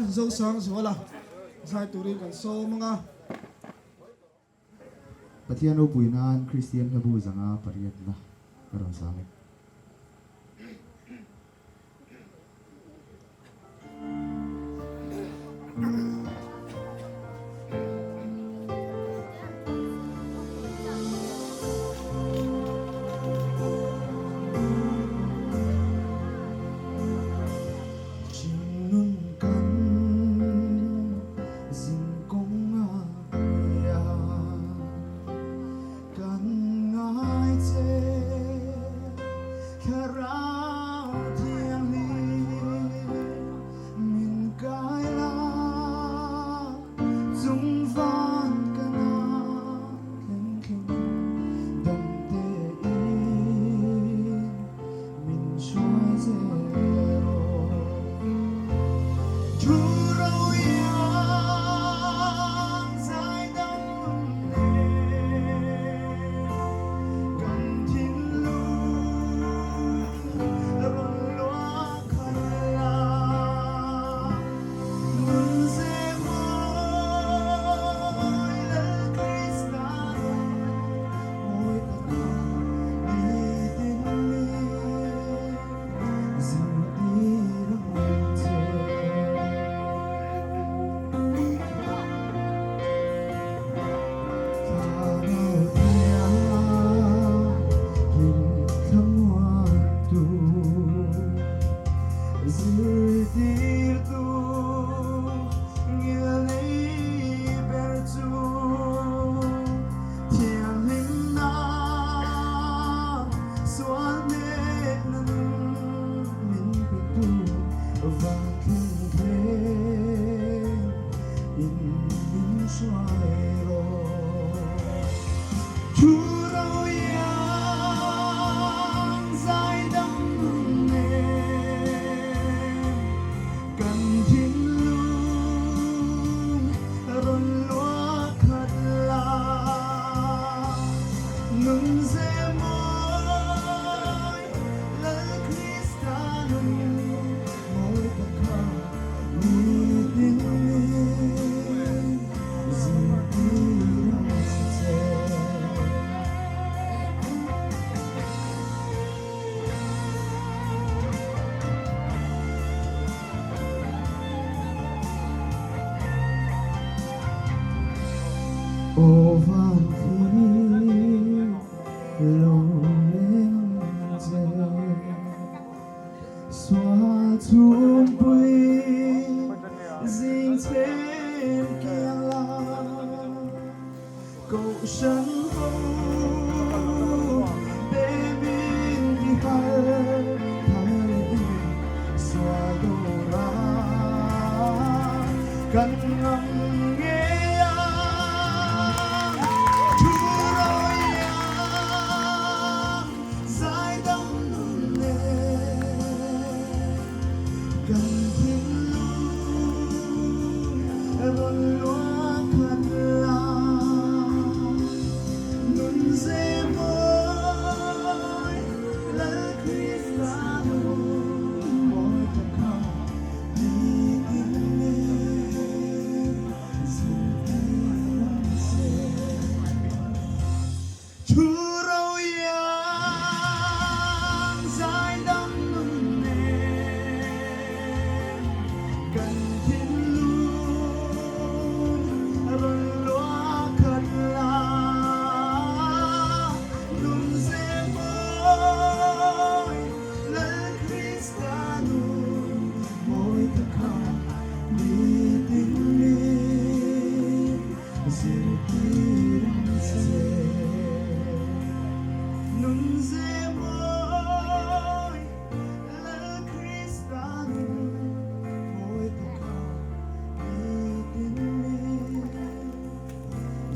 Zosangzuala zai turin kan sawm ang a. Pathian ropui nan Kristian hlabu zanga pariatna ka rawn sang e. Hringnun kan zin kawng aia kan ngai che Thlarau Thianghlim min kai la chung van ka na thleng thleng dam tein min hruai zel rawh. Thu ro iang zaidam nen kan thinlung rawn luah khat la. Nun ze mawi Lal Krista mawi taka nitin min zirtir ang che. Thlarau thianghlim thlamuantu zirtirtu ngilnei ber chu thianghlimna sual hnehna nun min petu vang thleng thleng in min hruai rawh. Thu ro iang zaidam nun nen kan thinlung rawn luah khat la. Nun ze mawi Lal Krista nun mawi taka nitin min zirtir ang che. Aw van thi lo leng ang che. Sual chhungpui zing chhem kiang la Kohhran ho te min ti hal thar leh sual dawra kan ngam ngei ang thu rawi ang. Zaidam nun nen kan thinlung rawn luah khat la. Nun ze mawi Lal Krista nun mawi taka nitin min zirtir ang che. Thu ro iang zaidam nun nen kan thinlung rawn luah khat la. Nun ze mawi Lal Krista nun mawi taka nitin min Zirtir ang che nun ze mawi Lal Krista nun mawi taka nitin min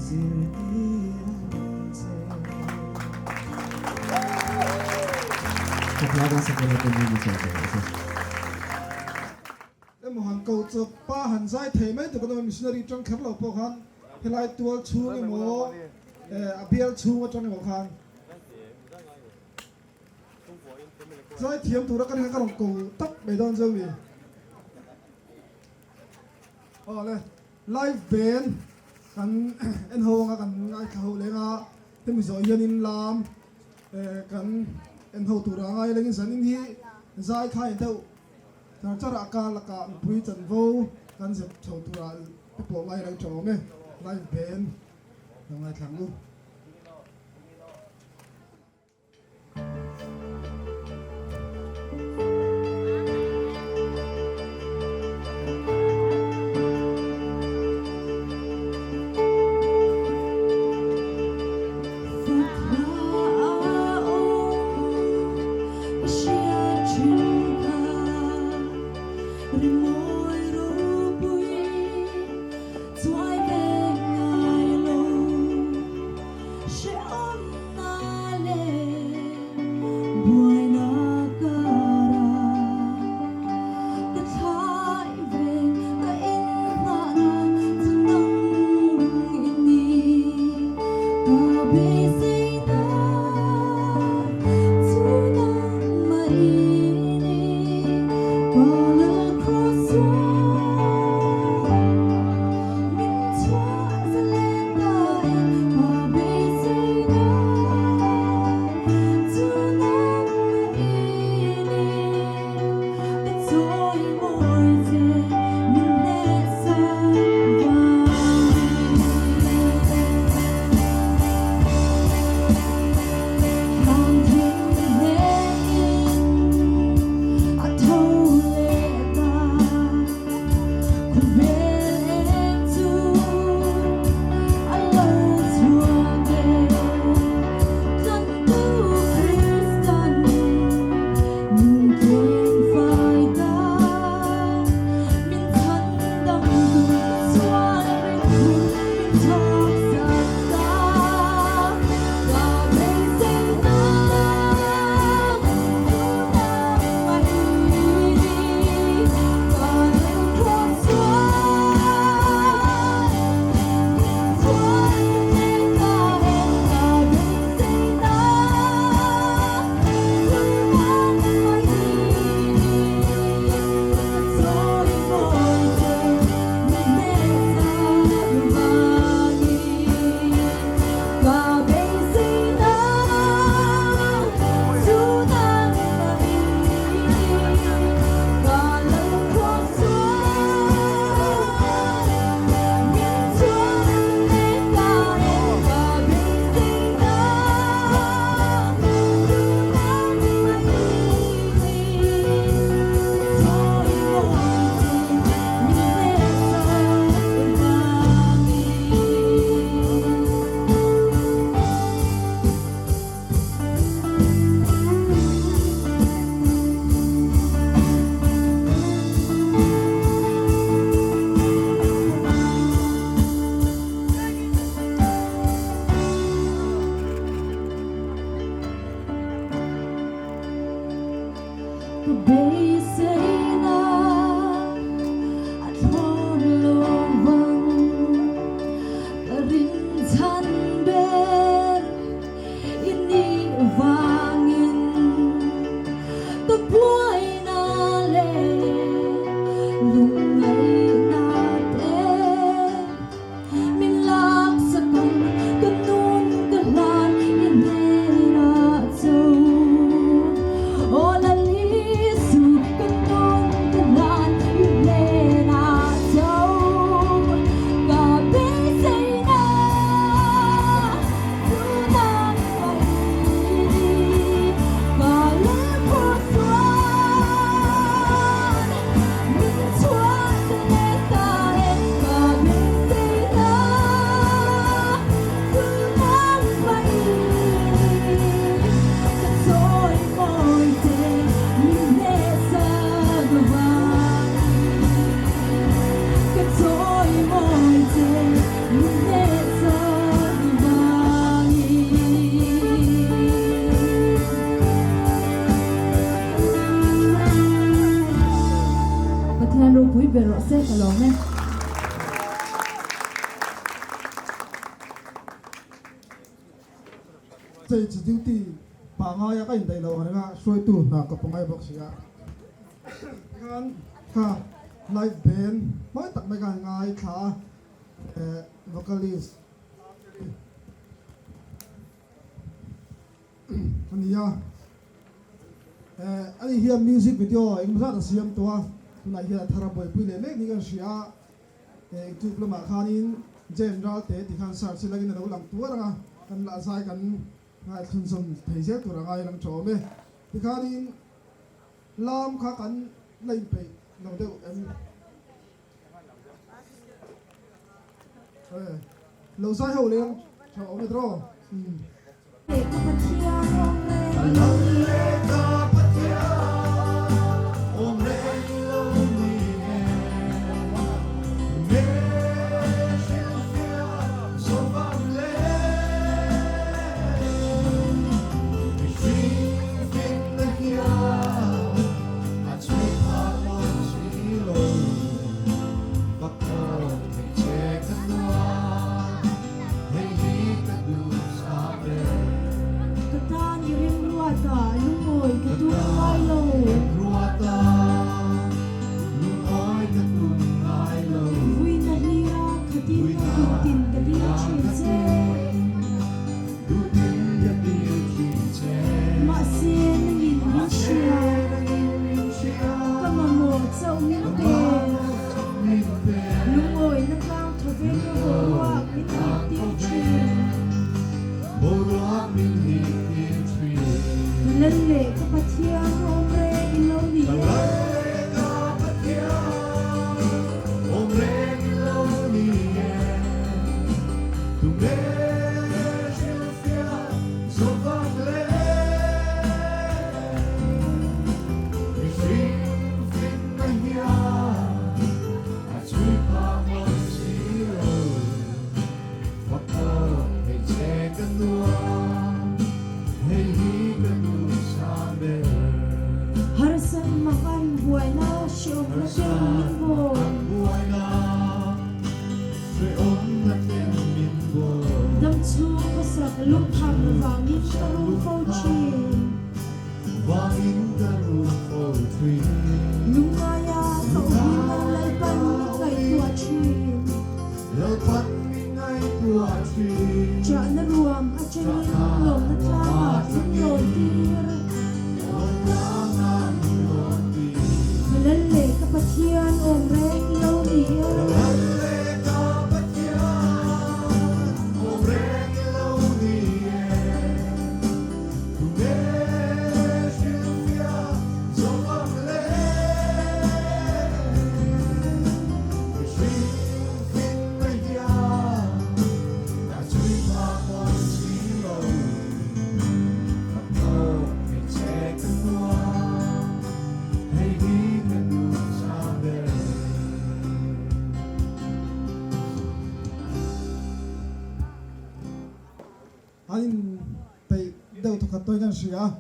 zirtir ang che. Emaw han ko chawp pa han zai thei mai tur kan awm a, missionary tang kher lo pawh khan helai tual chhung emaw a bial chhung atang emaw khan zai thiam tura kan hian ka rawn ko tak mai dawn zau ni. Awle, live band kan en ho anga kan ngaithla ho leng a, hemi zawh hianin lam kan en ho tur a ngai lengin zanin hi zai khai deuh char char ah ka lakah mipui chanvo kan zep chho turah te pawh ngai reng tha awm e, live band kan ngaithla ang u. Church duty pangaia ka indaih loh ang renga hruaitu hna ka pangai bawk si a. Tikhan kha. Live band mawi tak mai khan ngaithla a, vocalist a ni a. Ani hian music video engemaw zat a siam tawh a, tunah hian a thar a buaipui leh mek niin kan hria a. Youtube lamah khanin Jane Ralte tih khan search ila in a lo lang tuar ang a, kan lah zai kan ngaithlunzawm thei zel tur a ngai lang tha awm e. Tikhanin Lam kha kan la inpeih lo deuh em? Lo zai ho leng tha awm e tiraw? Ka tan i rimruata lungawi ka tum ngai lo. Vuina hlira khatin duhtin ka dil thin che. Mahse nangin min hria, ka mamawh chauh min pe. Lungawina tlang thaw veng ka boruak min hip tir thin. Ka lal leh ka Pathian awm reng i lo ni e. Harsan makan buaina hreawmna ten min bawl. Damchhung khawsak lungphak vangin ka rum fo thin. Lungngaia ka awmin Lalpan min ngaihtuah thin. Chahna ruam atangin lawmna tlangah min lawn tir. Ka lal leh ka Pathian awm reng i lo ni e. An inpeih deuh thawkhat tawhin kan hria a,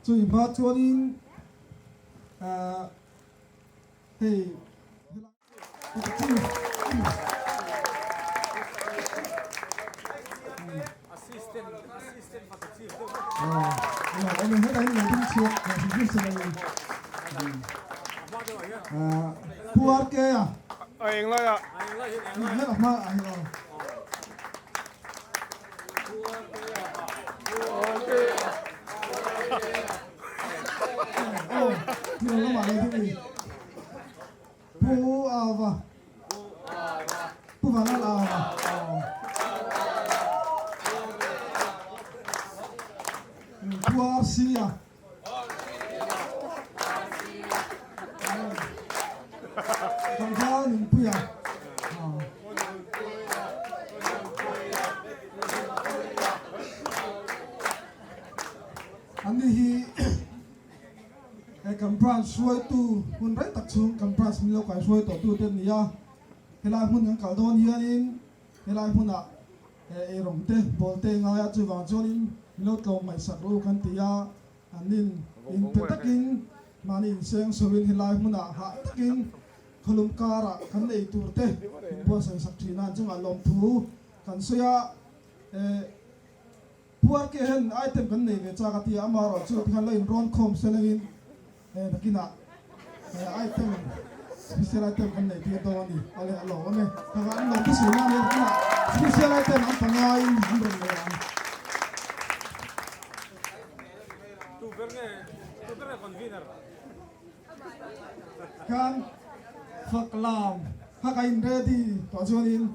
chumi hma chuanin hei Pu Ava Pu Vanlal Ava Pu RC-a Tlangval Nunpuia Anni hi He kan branch hruaitu hun rei tak chhung kan branch min lo kai hruai tawh tute an ni a, helai hmun kan kal dawn hianin helai hmunah eirawng te bawl te ngai a, chuvang chuanin min lo tlawm ngaihsak ru kan ti a, an in inpe takin mahni inseng soin helai hmunah hah takin khawlum karah kan ei tur te min buatsaih sak thin a, an chungah lawmthu kan sawi a. Puar ke hian item kan nei ve chak a ti a, amaherawh chu tikhan lo inrawn khawm se lengin nakinah item Special item kan nei tir dawn a ni. Awle a lawm awm e. Khawah an lo thusawi nan hian tunah special item an pangaiin an rawn nei ang. Khan fak lam kha ka in ready tawh chuanin.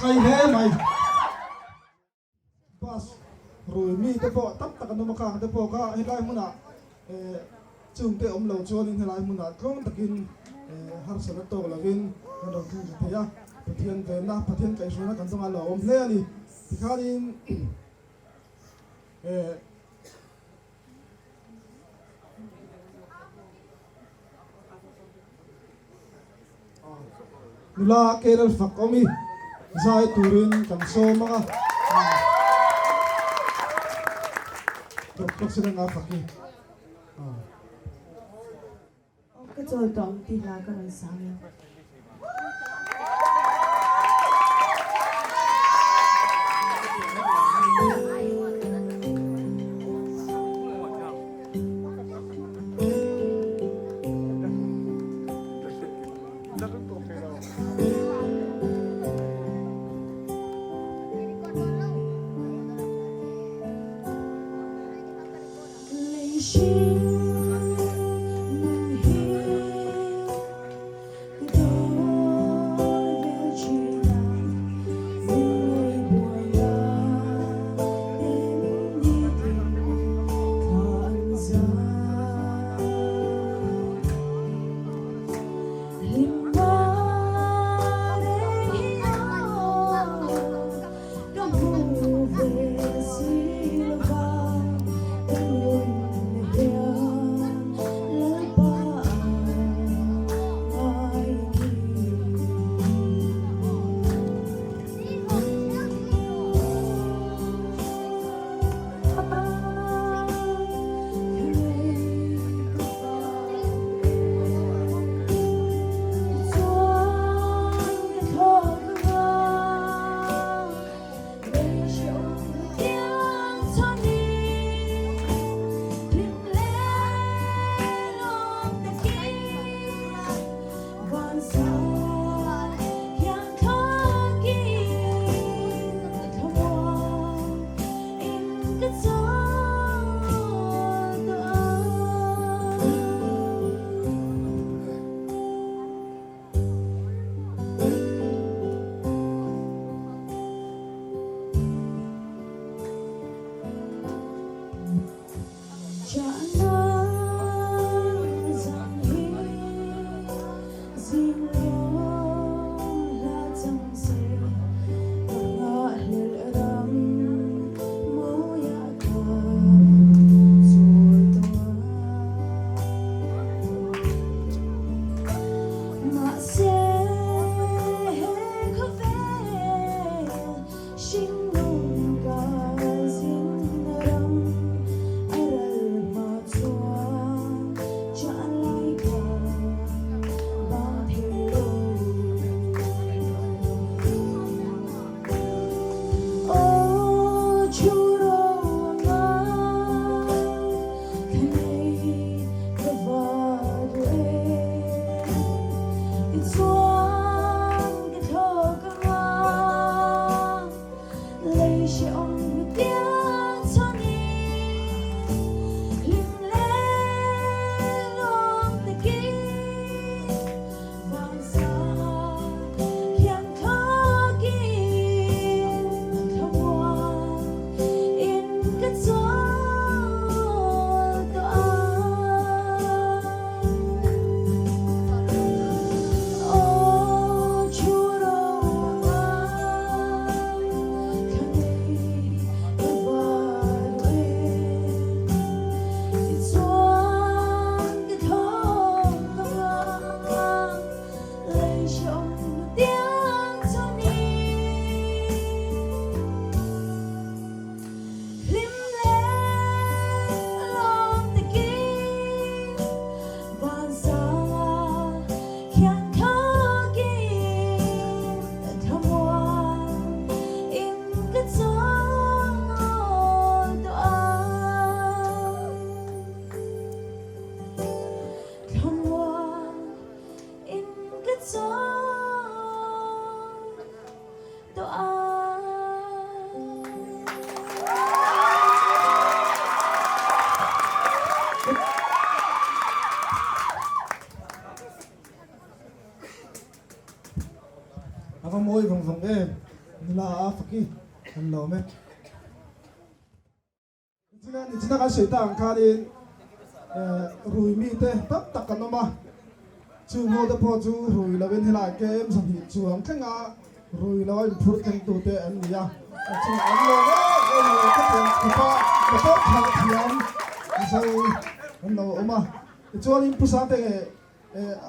Kai hle mai. Bus rui mi te pawh tam tak an awm a khang te pawh kha helai hmunah chung te awm lo chuanin helai hmunah tluang takin harsatna tawk lovin kan rawn thleng thei a. Pathian venna, Pathian kaihhruaina kan chungah lo awm hle a ni. Tikhanin Nula Kerel fak awm i. Zai turin kan sawm ang a. Doctor Sirenga Faki. Ka chawl tawh ang tih hla ka rawn sang e. A va mawi vawng vawng em, nula a faki an lawm e. Nichina kan sawi tak ang khanin rui mite tam tak kan awm a, chung ho te pawh chu rui lovin helai kem zahnih chuang thlenga rui lo a inphur thlengtute an ni a, chung an lawm em em a, ka pian khupa motor khalh thiam zo an lo awm a, tichuanin Pu Sangte nge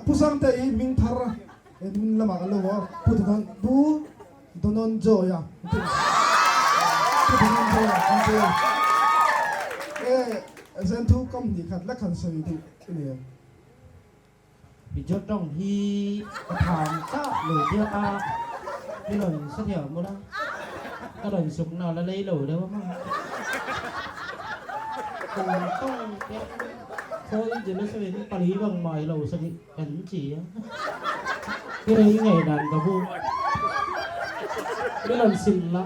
Pu Sangte i hming thar hming lamah kan lo haw a, Pu Pu. Donon Joy a Pu Donon Joy a kan ti a e zen thu kam hnih khat lek han sawi duh i ni em? Mizo tawng hi ka tham chah lo biak a, mi rawn sa thiam mawlh a, ka rawn suk na la lei lo deuh a maw. Kan tawng te khawi Jerusalem pali bang mai lo sakih kan chi a, i rei ngei dan ka bu, mi rawn sil la.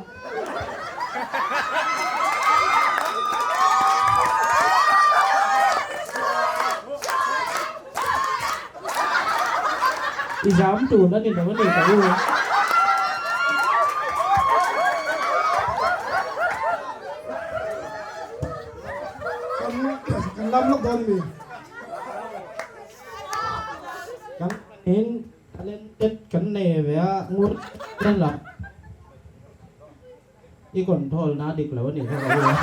I zam tun a ni lo a ni ka u. Kan lam lawk dawn mi. Kan in talented kan nei ve a ngur la. I control na dik lo a nih kha ka u a.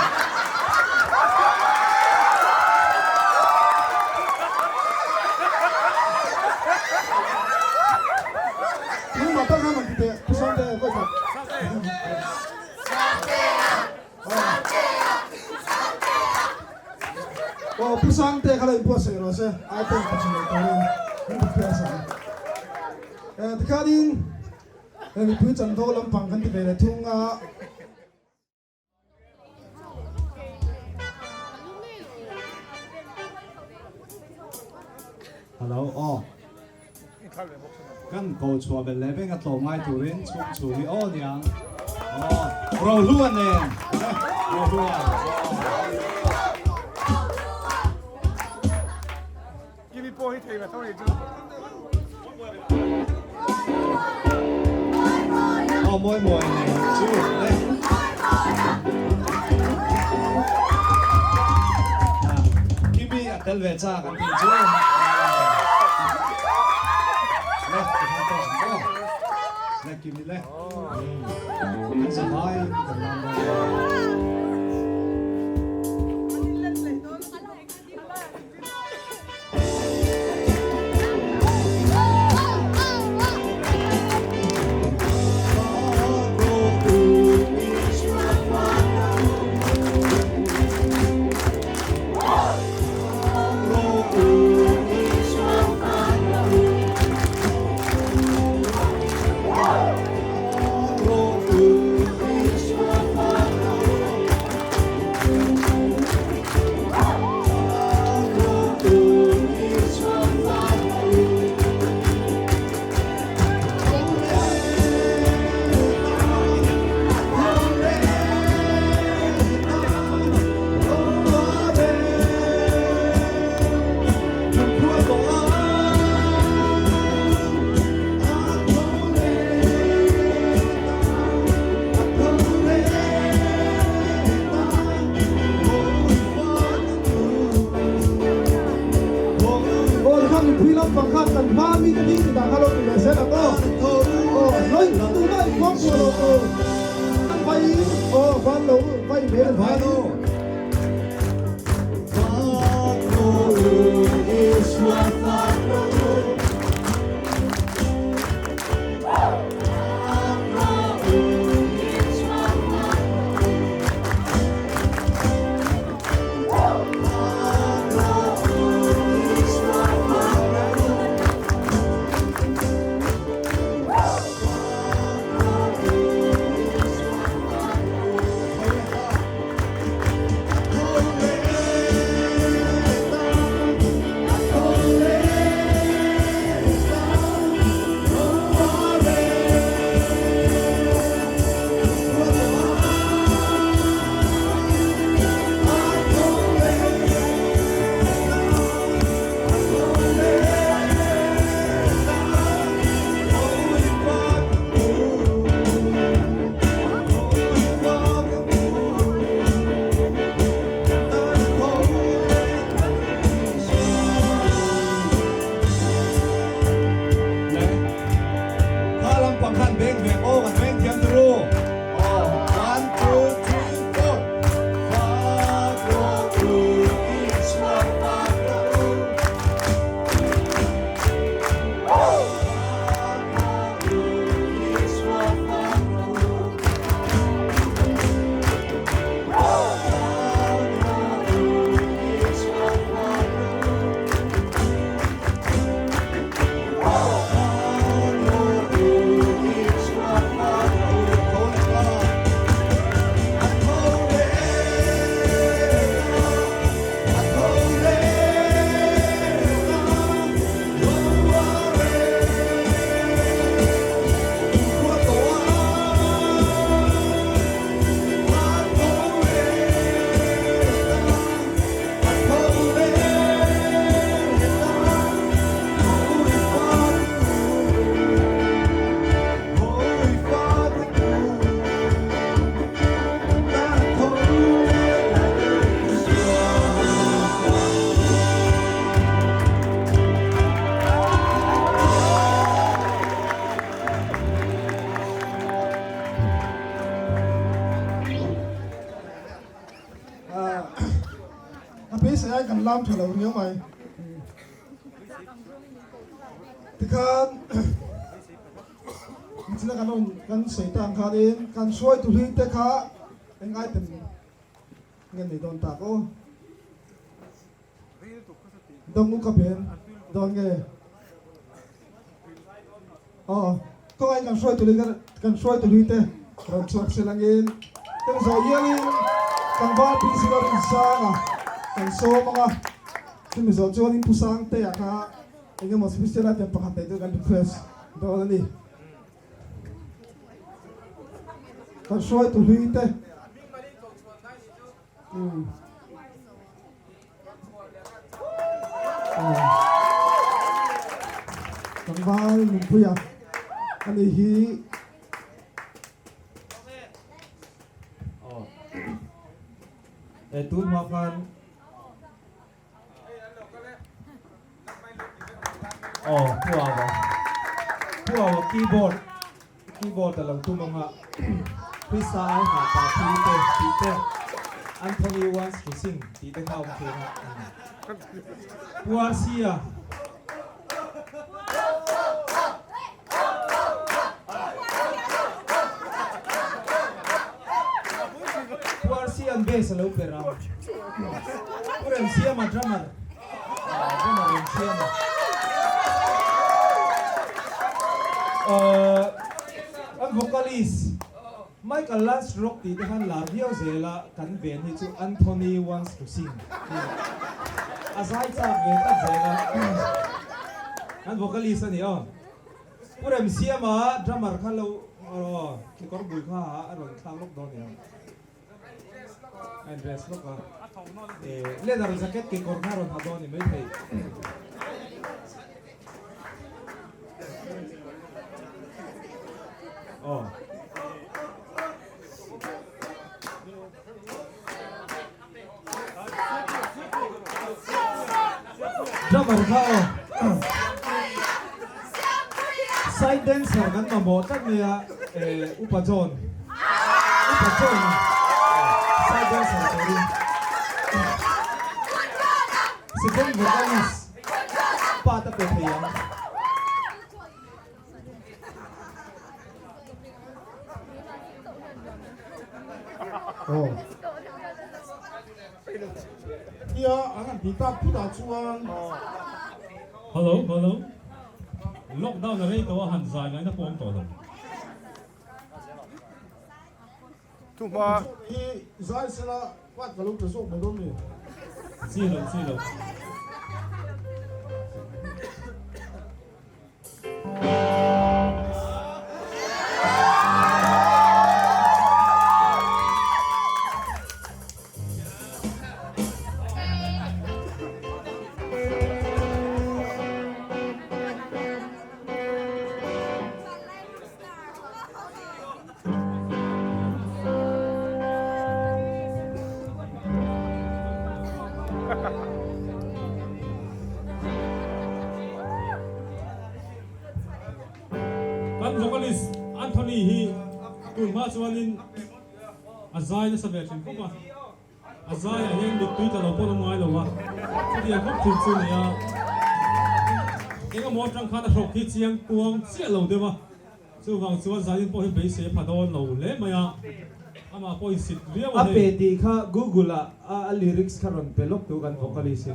Nangmah tak khan rawn ti teh Pu Sangte vawi khat. Aw Pu Sangte kha lo inbuatsaih rawh se item pachhin leh turin min prepare sak a. Tikhanin He mipui chanvo lampang kan ti ve leh thung a. Hello aw. Kan ko chhuah belh leh veng a tlawm ngai turin chhung chhung hi aw niang. Aw Rohlua nen. Rohlua. Kimi pawh hi thei ve tho ni chu. Aw mawi mawi nei chu le. Kimi a tel ve chak an tih chu. Le ti khan tawh ang aw. Le Kimi le. Kan zahai kan lam dawn. Aw tikhan mipui lampang khan kan hma mi te ding midang kha lo ti ve zel ang aw. Aw noi tuna i khawm kual lo tur vai aw van lo vai hmel vai. beisei ai kan lam tha lo riau mai. Tikhan nichina kan rawn kan sawi ta ang khanin kan hruaitu hlui te kha eng item nge nei dawn tak aw. Dawng u ka ben dawn nge? Aw, kawngaiin kan hruai tului kan hruai tului te rawn chhuak se langin kan zawh hialin tlangval PC lo rinsang a kan sawm ang a, chumi zawh chuanin Pu Sangtea kha eng emaw special item pakhat neih tur kan request dawn a ni. Kan hruai tului te. Tlangval Nunpuia a ni hi. E tun hma khan Aw Pu Awa Pu Awa keyboard Keyboard a lo tum ang a, Krista ai hah pah thi te tih te, Anthony wants to sing tih te kha a awm thin a. Pu RC-a. Pu RC-a'n bass a lo perh a, Pu Remsiama drummer. An vocalist Michael Lance Rock tih te khan lar viau zel a, kan ven hi chu Anthony wants to sing tih a zai chak ve tlat zel a, an vocalist a ni aw. Pu Remsiama drummer kha lo aw kekawr bul kha a rawn thlak lawk dawn nia. A in dress lawk a, leather jacket kekawr kha a rawn ha dawn a ni maithei. Aw. Drummer kha aw. Side dancer kan mamawh tlat mai a, Upa John. Upa John side dancer turin. Second vocalist part a pe thei ang. Aw. Tia an han tih tak phut ah chuan. Hello hello Lockdown a rei tawh a han zai ngaihna pawh awm tawh lo. Thuhma. Hi zai sela part ka lo tla zawk mai dawn mi? Chi lo chi lo. Kan vocalist Anthony hi tun hma chuanin a zai nasa ve thin khawp a, a zaiah hian mittui tla lo pawh an awm ngai lo a, chutiang khawp thin chu a ni a, engemaw atang khan a hrawk hi chiang kuang chiah lo deuh a. Chuvang chuan Zanin pawh hi beisei a pha dawn lo hle mai a, amah pawh in sit viau a A hei. pe tih kha Google ah a lyrics kha rawn pe lawk tu kan vocalist hi.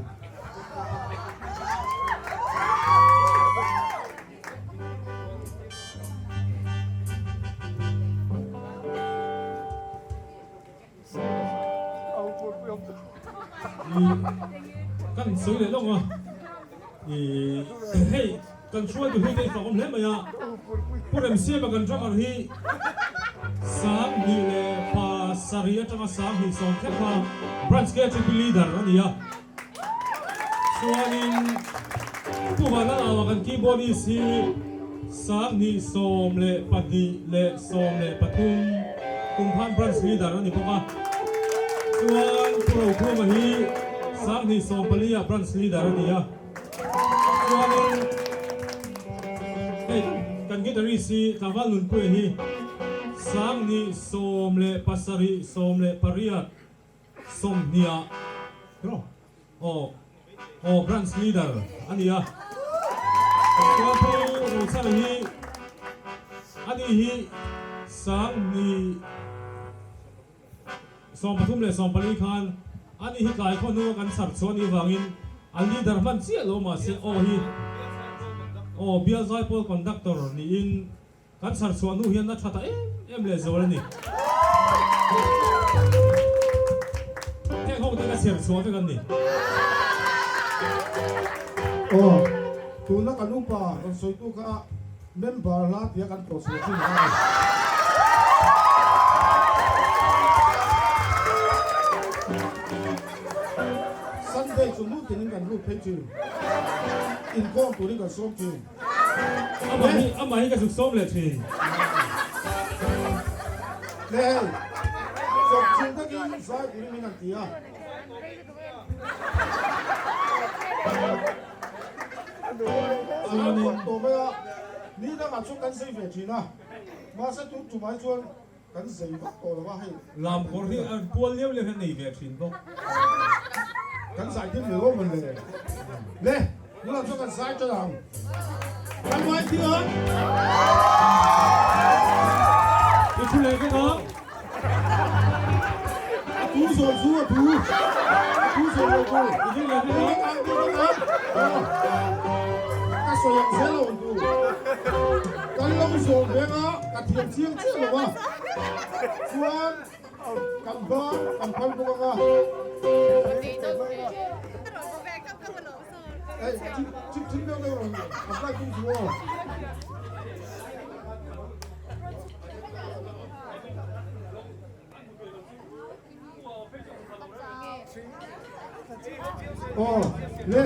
Kan sawi leh lawk a, hei kan hruaitu hlui te hi fak awm hle mai a, Pu Remsiama kan drummer hi 27 atanga 20 thleng kha Branch KTP leader a ni a, chuanin Pu Vanlalauva kan keyboardist hi 2012 leh 13 kum khan Branch leader a ni bawk a, chuan Pu Rokhuma hi 2014 ah Branch leader a ni a, chuanin hei kan guitarist hi Tlangval Nunpuia hi 2017 18 20. Aw aw branch leader a ni a. Chuan Pu Rochana hi ani hi Sangni 34 khan ani hi tlai khaw hnunga kan chhar chhuah anih vangin a leader hman chiah lo mahse aw hi aw bial zaipawl conductor niin Kan chhar chhuah hnu hian a tha ta em em leh zual a ni. Heng ho te ka chher chhuah vek an ni. Aw, tuna kan upa rawn sawitu kha member hla tia kan tawh chhuah thin kha a ni. Sunday chu nu tinin kan lut phei thin, inkhawm turin kan sawm thin. Amah hi amah hi ka zuk sawm leh thin. Le hei, chawp chhung takin zai turin min han ti a. A lo kawp tawh mai a, ni dangah chuan kan zei ve thin a, mahse tun tumah hi chuan kan zei vak tawh lo a hei. Lam kawr hi a pual liau liau hian nei ve thin bawk. Kan zai tir leh awm le. Le, nula chuan kan zai tan ang. Kan vai tir ang. I thu leh vek ang. A tu zawn chu a tu. A tu zawn lo tu. I thu leh vek ang. Ang tu vek ang. Ka sawi ang zel a awm tu. Kan lo zawn veng a, ka thiam chiang chiah lo a. Chuan kan ban kan phal bawk ang a. Hei, chip chip deuh deuh rawn apply tum chu aw. Aw, le,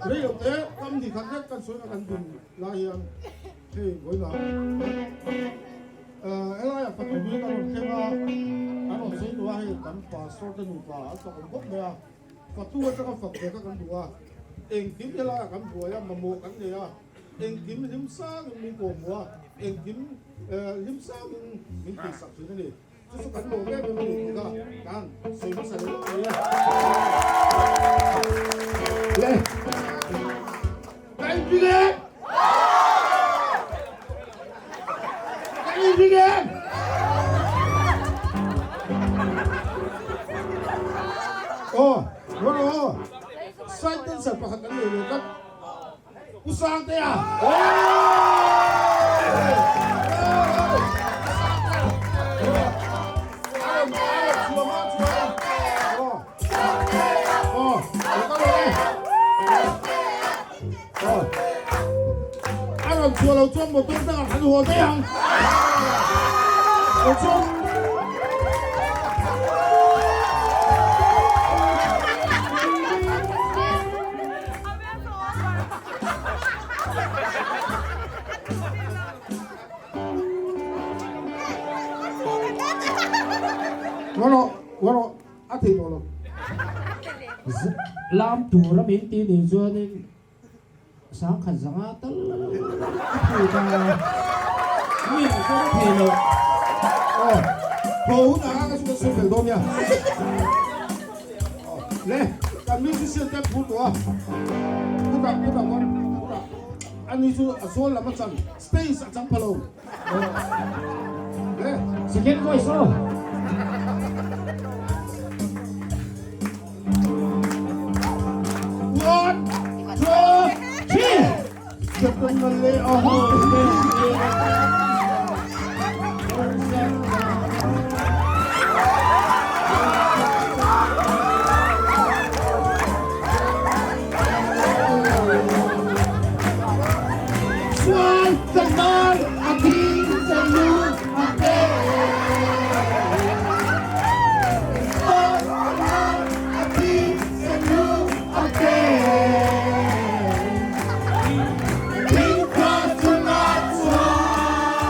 rei lo te kam ni khat lek kan sawi na kan dun lai hian hei vawilah helaiah fatu hi kan rawn thleng a, an rawn sawi tawh a hei kan pastor te nupa an fak awm khawp mai a, fatu atanga fak ve kha kan duh a, engkim helaiah kan buai a, mamawh kan nei a, engkim hlim sangin min kawhhmuh a, engkim hlim sangin min tihsak thin a ni. Chu chu kan lawm em em a ni tih kha kan sawi hmasa leh lawk mai a. Le! Ka inring em? Ka inring em? Aw, rawh rawh aw. Side dancer pakhat kan nei leh tlat. Pu Sangtea! A rawn chhuah lo chuan motor dangah kan haw daih ang. Lo chuan. Rawh rawh a thei tawh lo. Lam tura min ti nih chuanin sangkhat zanga tal a phut a, mi an kawng thei lo. Aw, thaw hun ah ka chu kan sawi fel dawn nia. Le, kan musician te phur tawh a, khutah khutah khawn khutah ani chu a zawl lam a chan space a chang pha lo. Le, Second voice aw. One, two, three. Step on the le a ho. Chuan tlangval a thi sa lu a pe. A thi sa lu a pe. Thingkha chungah chuan.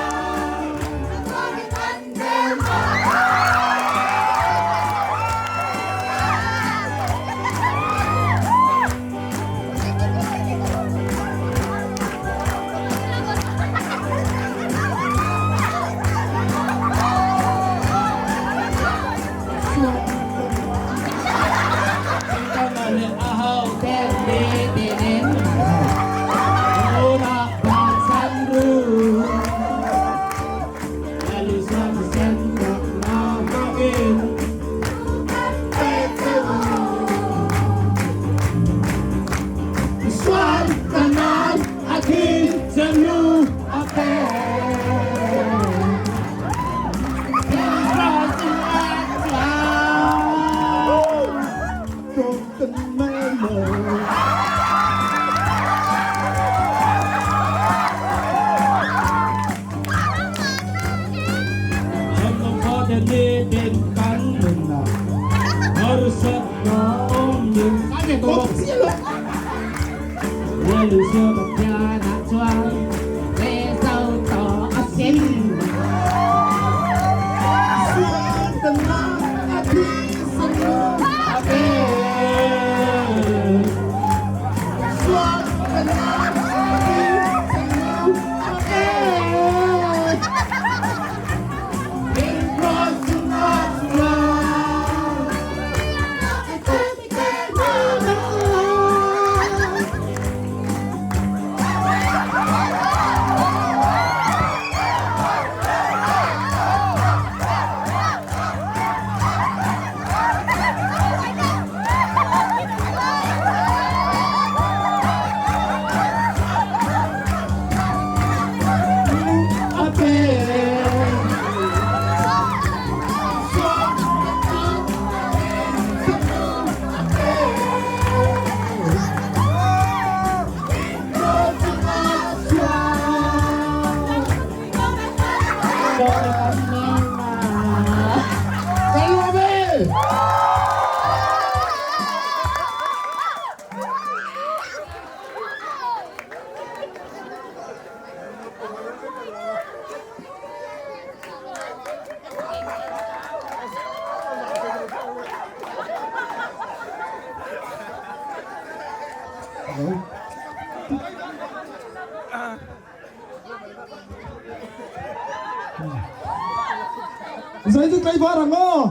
Zai chu tlaivar ang aw.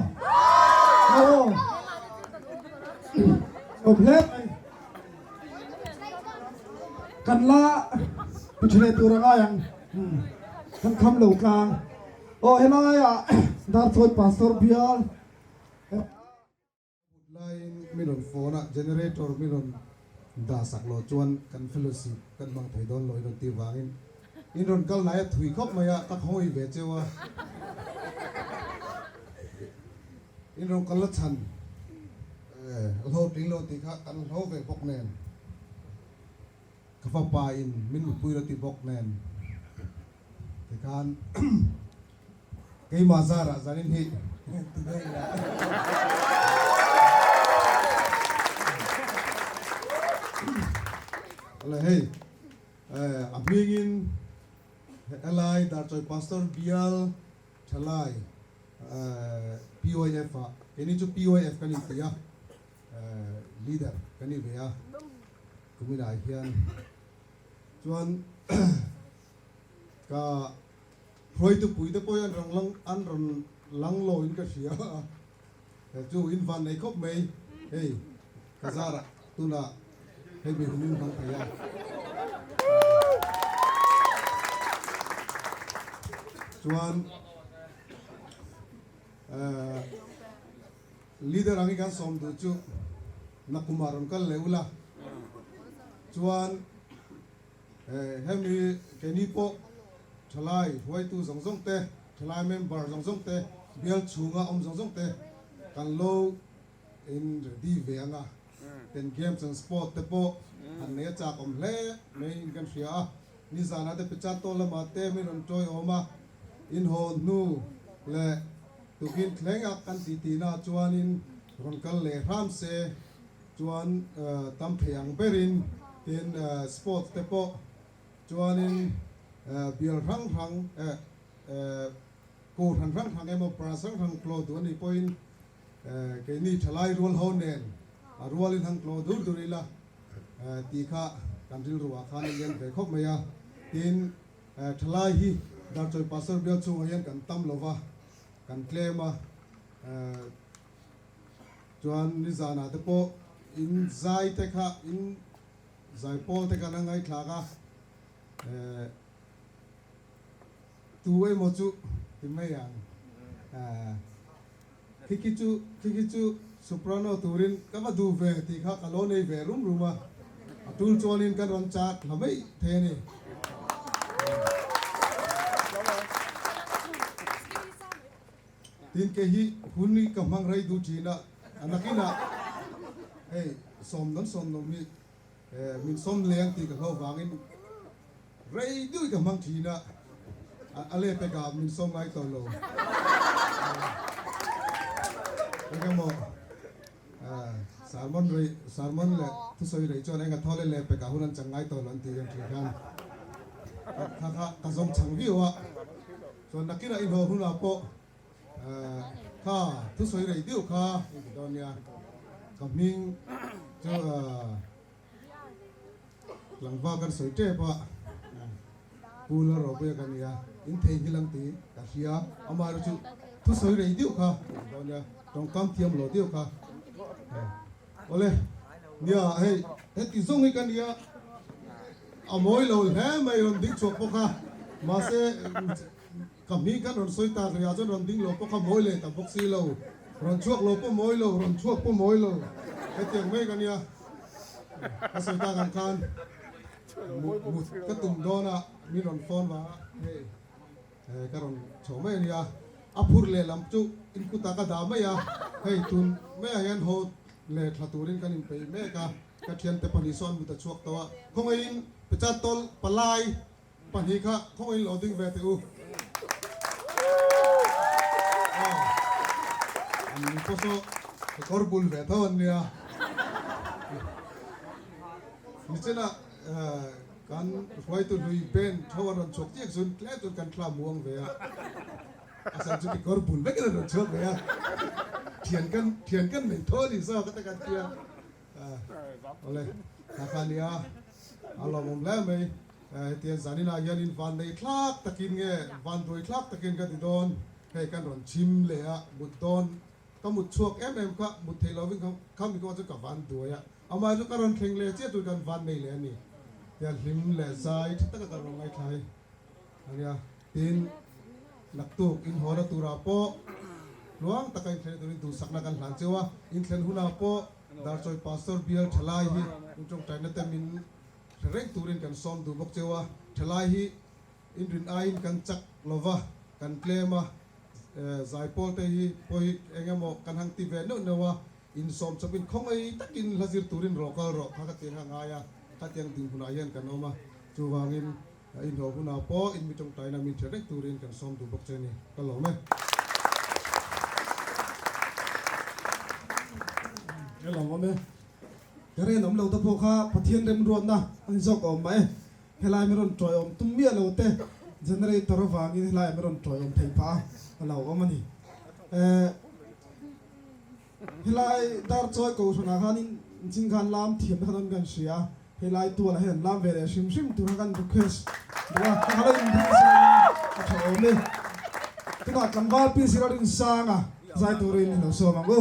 Aw. Awm hle mai. Kan la ti tha leh tur a ngai ang. Kan kham lo tlang. Aw helaiah Darchawi Pastor bial. Laiin mi rawn phone a, generator mi rawn dah sak loh chuan kan fellowship kan hmang thei dawn lo in rawn tih vangin in rawn kal hnai a thui khawp mai a, ka khawngaih ve cheu a. In rawn kal la chhan hlawhtling lo tih kha kan hlo ve bawk nen, ka fapa in min mupui lo ti bawk nen tikhan keimah zarah zanin hi ti daih ila. Awle hei a hmingin helai Darchawi Pastor bial Thalai PYF ah keini chu PYF kan inti a, leader kan ni ve a kuminah hian chuan ka hruaitu pui te pawh hi an rawn lang an rawn lang lo in ka hria a, chu in van nei khawp mai hei ka zarah tunah hei mi hun in hmang thei a. Chuan leader ang hi kan sawm duh chu Nakumah rawn kal leh ula chuan hemi keini pawh thalai hruaitu zawng zawng te thalai member zawng zawng te bial chhunga awm zawng zawng te kan lo in ready ve anga ten games and sport te pawh han nei a chak awm hle mai in kan hria a. Nizanah te Pichato lamah te min rawn tawiawm a, inhawn hnu leh tukin thleng a kan tih tihna chuanin rawn kal leh hram se chuan tam thei ang berin tin sports te pawh chuanin bial hrang hrang kohhran hrang hrang emaw branch hrang hrang tlawh duh a nih pawhin keini thalai rual ho nen a rualin han tlawh dur dur ila. Tih kha kan rilru ah khan a lian ve khawp mai a, tin thalai hi Darchawi Pastor bial chhungah hian kan tam lo va, kan tlem a, chuan nizanah te pawh in zai te kha in zaipawl te khan a ngaihthlak a, tu emaw chu ti mai ang. Khiki chu khiki chu soprano turin ka va duh ve tih kha ka lo nei ve rum rum a, a tul chuanin kan rawn chak hla mai thei a ni. Tin kei hi hun hi ka hmang rei duh thin a, a nakinah hei sawmnawn sawmnawm hi min sawm leng tih ka hlo vangin Rei deuh ka hmang thin a, a leh pekah min sawm ngai tawh lo. Eng emaw Sermon rei sermon leh thusawi rei chuan enga thaw leh leh pekah hun an chang ngai tawh lo an tih hian thin khan kha kha ka zawng chhang viau a. Chuan nakinah i hlawh hunah pawh kha thusawi rei deuh kha i ti dawn nia. Ka hming chu tlangval kan sawi tep a, Pu Lalropuia ka nia, in theihnghilh ang tih ka hria. Amaherawhchu chu thusawi rei deuh kha i ti dawn nia, tawngkam thiam lo deuh kha. Awle, nia hei heti zawng hi ka nia, a mawi lo hle mai rawn ding chhuak bawk a, mahse ka hming khan rawn sawi tak rih ah chuan rawn ding lo pawh kha mawi leh ta bawk si lo, rawn chhuak lo pawh mawi lo, rawn chhuak pawh mawi lo, hetiang mai ka nia, ka sawi tak ang khan mut ka tum dawn a, min rawn phone vang a, hei. Ka rawn chho mai a nia, a phur lehlam chu in kutah ka dah mai a, hei tun maiah hian haw leh thla turin kan inpeih mek a, ka thiante pahnih sawn mut a chhuak tawh a, khawngaihin Pecha tawl palai pahnih kha khawngaihin lo ding ve teh u. Aw, an ni pawh saw kekawr bul ve tho an nia. Nichinah Kan hruaitu hlui Ben tho a rawn chhuak chiah chuan tlem chuan kan thla muang ve a, a sam chu kekawr bul vekin a rawn chhuak ve a, thian kan thian kan nei tho a ni zawk a ta kan tia, awle kha kha nia a lawmawm hle mai, hetiang zaninah hianin vannei thlak takin nge vanduai thlak takin ka ti dawn, hei kan rawn chhim leh a mut dawn ka mut chhuak em em kha mut theih lovin kha mi kawng chu ka vanduai a. Amah chu ka rawn thleng leh chiah tur kan van nei leh a ni. Tia hlim leh zai tha taka kan rawn ngaithlai a nia. Tin, naktuk inhawna turah pawh tluang taka inthlen turin duhsakna kan hlan cheu a. Inthlen hunah pawh Darchawi Pastor bial thalai hi intawngtaina te min hre reng turin kan sawm duh bawk cheu a. Thalai hi inrin aiin kan chak lova, kan tlem a, zaipawl te hi pawh hi eng emaw kan hang ti ve neuh neuh a. Insawm chawpin khawngaih takin hla zir turin rawh kal rawh kha ka tiang a ngai a, khatiang dinhmunah hian kan awm a, chuvangin inhlawh hunah pawh in mi tawngtaina min hre reng turin kan sawm duh bawk che a ni, ka lawm e. Ka lawm e. Ka rinawm lo te pawh kha Pathian remruatna a ni zawk awm mah e. Helai mi rawn tawiawm tum miah lo te generator avangin helai mi rawn tawiawm thei phah a, a lo awm a ni. Helai Darchawi Kohhranah khanin chin khan lam thiam te khan awm kan hria a, helai tualah hian an lam ve leh hrim hrim tur kha kan request duh a, ka lo inbing sela a tha awm e. Tunah tlangval pi sira Rinsanga zai turin i lo sawm ang u.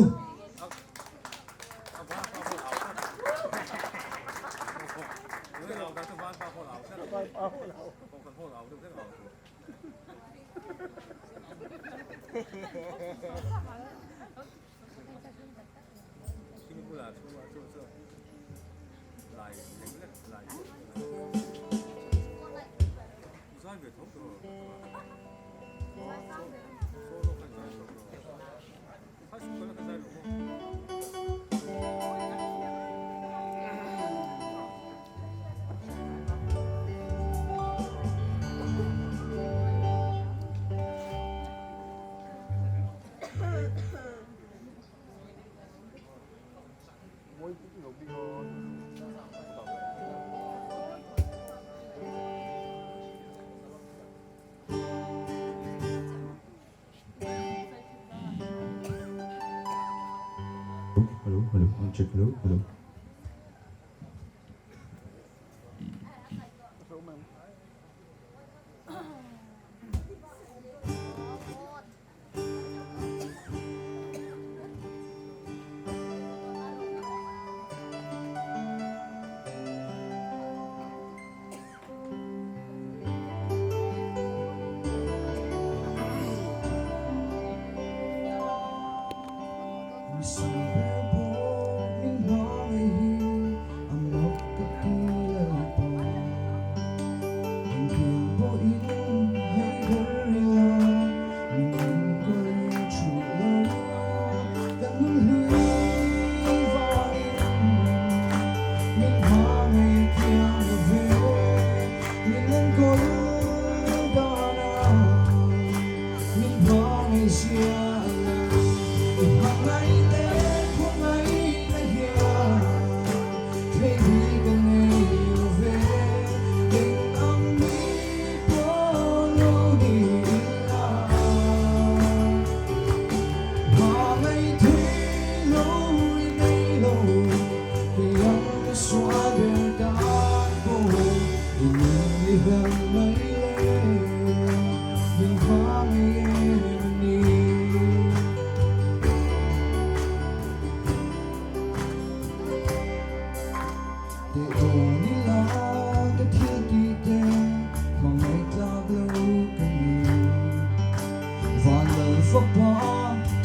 Hello, hello, one check, hello, hello. Teh dawn ila ka thil tih te hmangaih tlak lo ka ni. Van lal fapa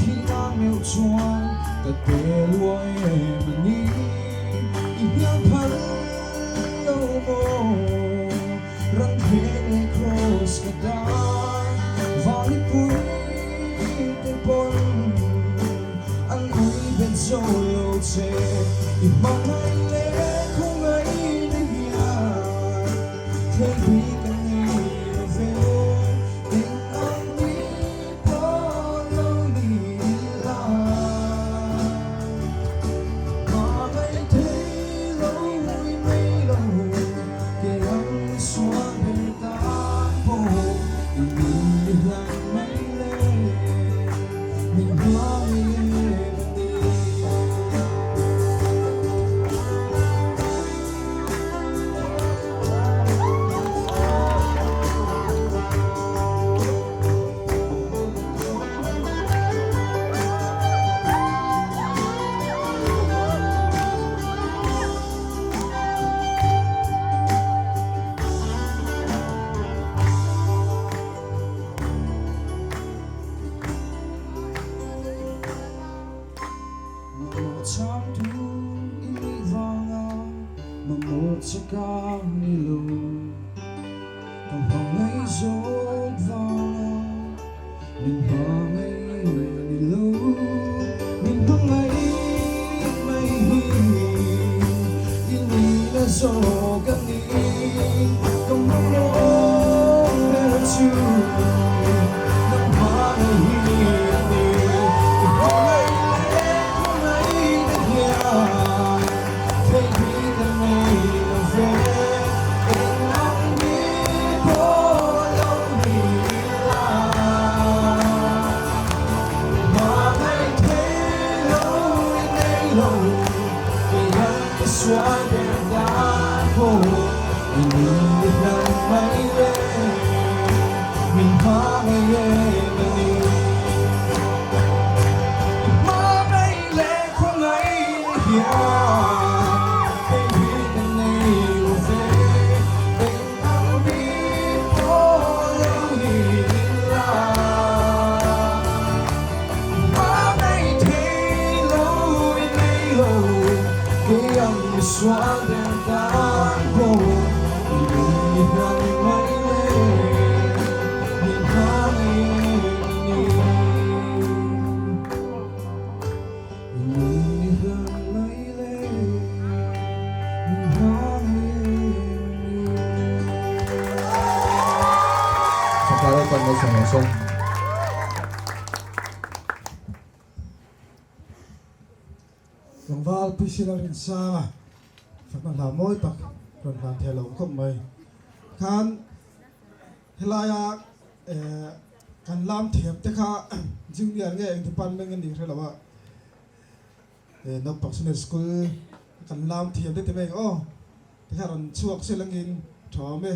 thih nan meuh chuan ka te luai em a ni. I hnial phal lo maw ran pheng leh kraws ka tan van i pui te pawn an ui bet zo lo che i hmangaih leh khawngaih na hian thleng bik a nei lo ve eng ang ni pawh lo ni ila hmangaih thei lo i nei lo ke ang sual ber tan pawh i nun i hlan mai le min hmangaih em a ni. Mamawh changtu i nih vanga mamawh che ka ni lo. Ka hmangaih zawk vanga min hmangaih ni lo. Min hmangaih mai hi i nihna zawk a ni. Ka mamawh ber chu nang hmangaih hi a ni. I hmangaih leh hmangaih na hian theih hi ka nei lo ve. Eng ang mi pawh lo ni ila hmangaih thei lo i nei lo. Kei ang ka sual ber dan pawh i nun i hlan mai le min hmangaih em a ni. I hmangaih leh khawngaih na hian hei hi ka nei lo ve. Eng ang mi pawh lo ni ila hmangaih thei lo i nei lo. Kei ang mi sual ber tan pawh i nun i hlan mai le min hmangaih em a ni. I nun i hlan mai le min hmangaih em a ni. Sakla lalpan malsawm rawh se. Tlangval PC Lalrinsanga fakna hla mawi tak rawn hlan thei lo khawp mai khan helaia kan lam thiam te kha junior nge eng department nge nih hre lo a naupang sunday school kan lam thiam te ti mai ang aw te kha rawn chhuak se langin tha awm e.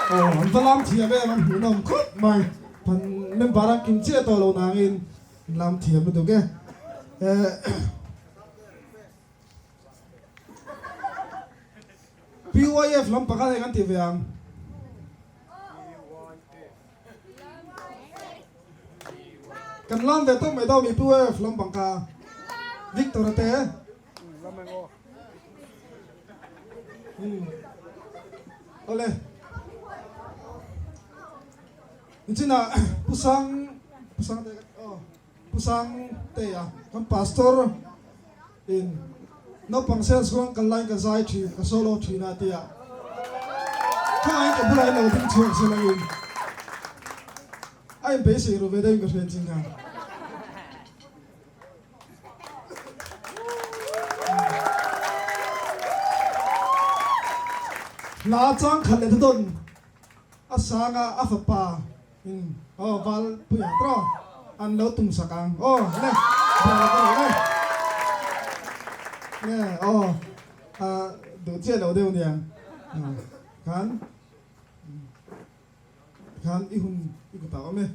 Aw an va lam thiam em an hmuhnawm khawp mai. Pan member an kim chiah tawh lo nangin an lam thiam lutuk e. PYF lam pakhat hei kan ti ve ang. Kan lam ve tawp mai dawn mi PYF lam bang kha Victor a te. Awle. Nichina Pu Sang Pu Sang te aw Pu Sang te a kan pastor in naupang sales kawng kal laiin ka zai thin ka solo thin a tia khawngaih ka bulah in lo ding chhuak se langin a inbeisei ru ve deuhin ka hriat chin kha. Hla chang khat leh dawn a sanga a fapa in aw val puia tawh an lo tum sak ang aw le bawla ka rawh le le aw a duh chiah loh deuh nia khan Khan i hun i kutah awm e.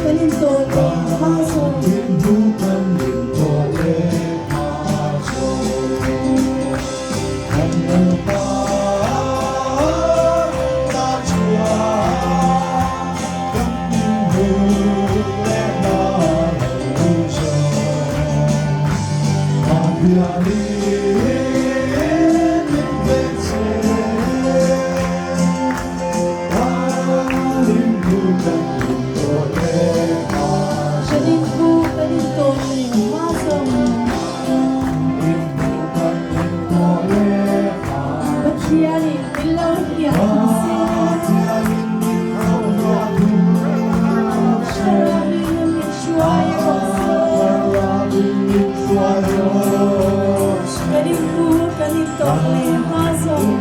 Kan intawn leh hma zawng. Kan inhmu kan intawn leh hma zawng. Pathianin min lo hliah thung se. Thlarauin min hruai rawh se. Kan inhmu kan intawn leh hma zawng.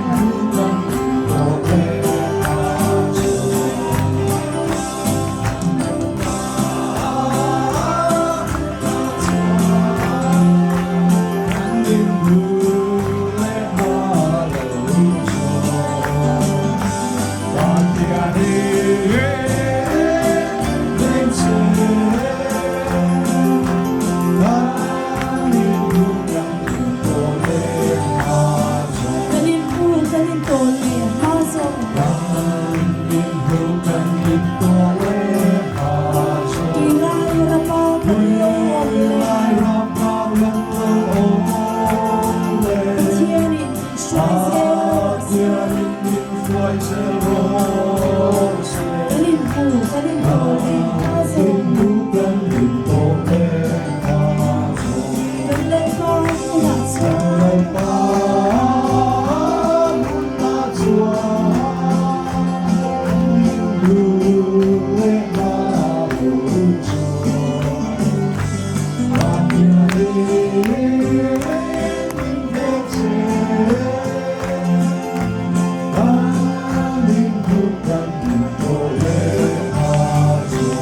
Kan inhmu kan intawn leh hma zawng. Tuilai rapa kan lo awm leh. Pathianin min hruai zel rawh se. Kan inhmu kan intawn leh hma zawng. Kan Lalpa hmunah chuan.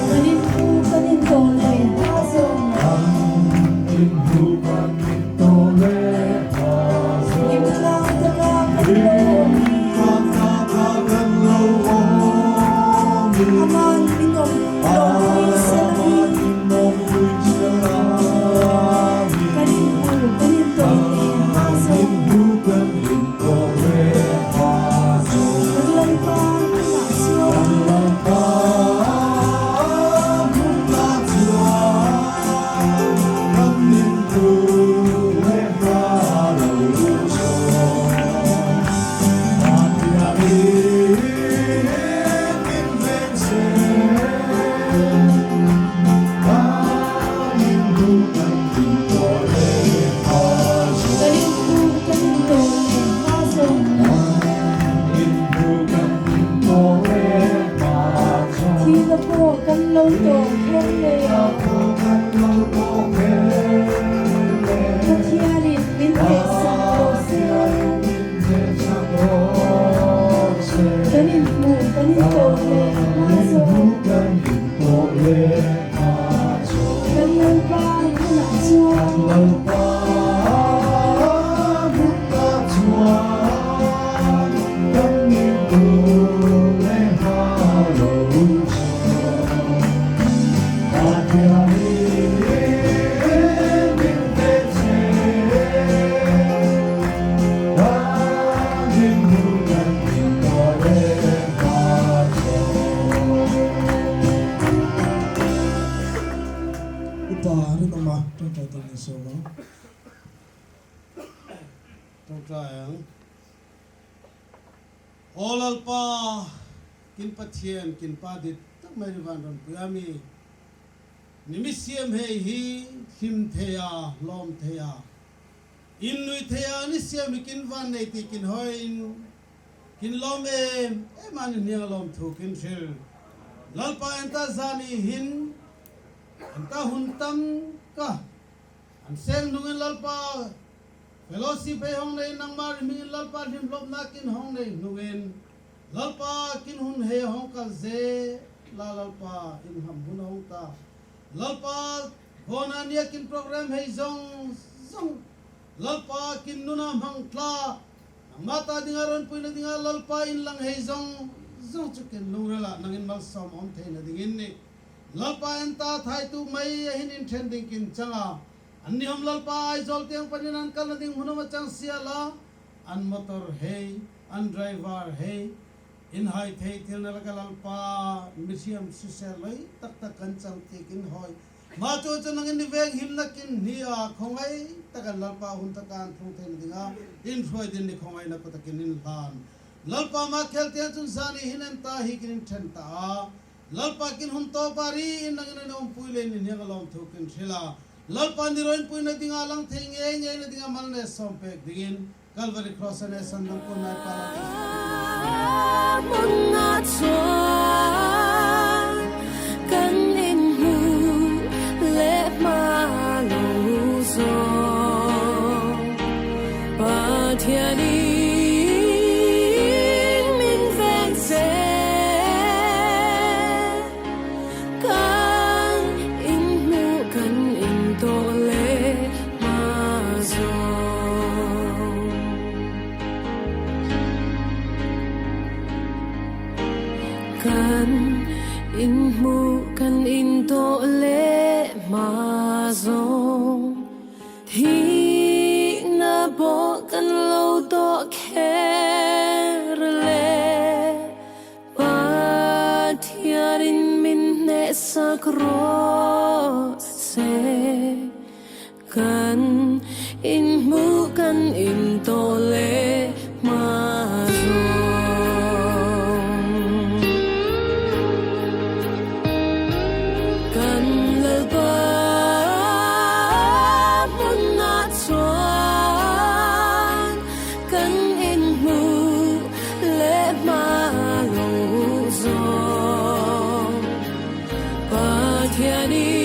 Kan inhmu kan intawn leh hma zawng. Hlimtlang taka kan lo awm hi. Aman min awm lawmpui sela hi. Kan inhmu kan intawn leh hma zawng. Kan Lalpa hunah chuan. Kan inhmu kan intawn leh hma zawng. Thihna pawh kan lo tawng kher le. Pathianin min hnehsak rawh se. Kan inhmu kan intawn leh hma zawng. Kan Lalpa hunah chuan. Upa rinawma tawngtai tur ni sawm ang. Tawngtai ang. Aw Lalpa, kin Pathian, kin Pa dik tak mai ri van rawn pui a mi. Ni mi siam hei hi hlim thei a, hlawm thei a, in nui thei a, ni siam hi kin van nei tih kin hawiin kin lawm em em a ni hniang lawm thu kin hril. Lalpa enta zan i hin, enta hun tam ka an seng nungin Lalpa Fellowship hei hawng nei nangmah ri hmingin Lalpa hlimhlawpnak kin hawng nei hnungin Lalpa kin hun hei hawng kal ze la Lalpa in ham hun a hawng ta Lalpa Bona nia kin program hei zawng zawng Lalpa kin nuna hmang tla nangmah ta dinga rawnpuina dinga Lalpa in lang hei zawng zawng chu kin lungrel ah nangin malsawm awm theihna dingin ni. Lalpa en ta thai tu mai a hin in then ding kin changa an ni hom Lalpa Aizawl tiang panin an kalna ding hmunawm a chang sia la an motor hei an driver hei in hai thei thil na laka Lalpa mihriam hrisel loi tak tak kan chang tik in hawi Ma chu chu nangin ni veng himna kin hni a khawngaih tak an Lalpa hun taka an thlung theihna dinga in hruai din ni khawngaihna kutakin in hlan. Lalpa ma khel tiang chun zan i hin en ta hi kin in then ta a. Lalpa kin hun tawp a ri in nangin an awmpui le in inhiang a lawm thu kin hrilh a. Lalpa ni roin puina dinga lang thei ngei ngei na dinga mal ne sawm pek dingin Calvary Cross a ne sandang kun nai pa Lal Isua min in Hmunna chuan kan inhmu leh hma lo zawng Pathianin min veng che Kan inhmuh kan intawh leh hma zawng. Kan inhmuh kan intawh leh hma zawng. Thihna pawh kan lo tawh kher le. Pathianin min hnehsak rawh se, kan inhmuh kan intawh leh hma zawng. Kan Lalpa hmunah chuan Kan inhmu leh hma lo zawng Pathianin.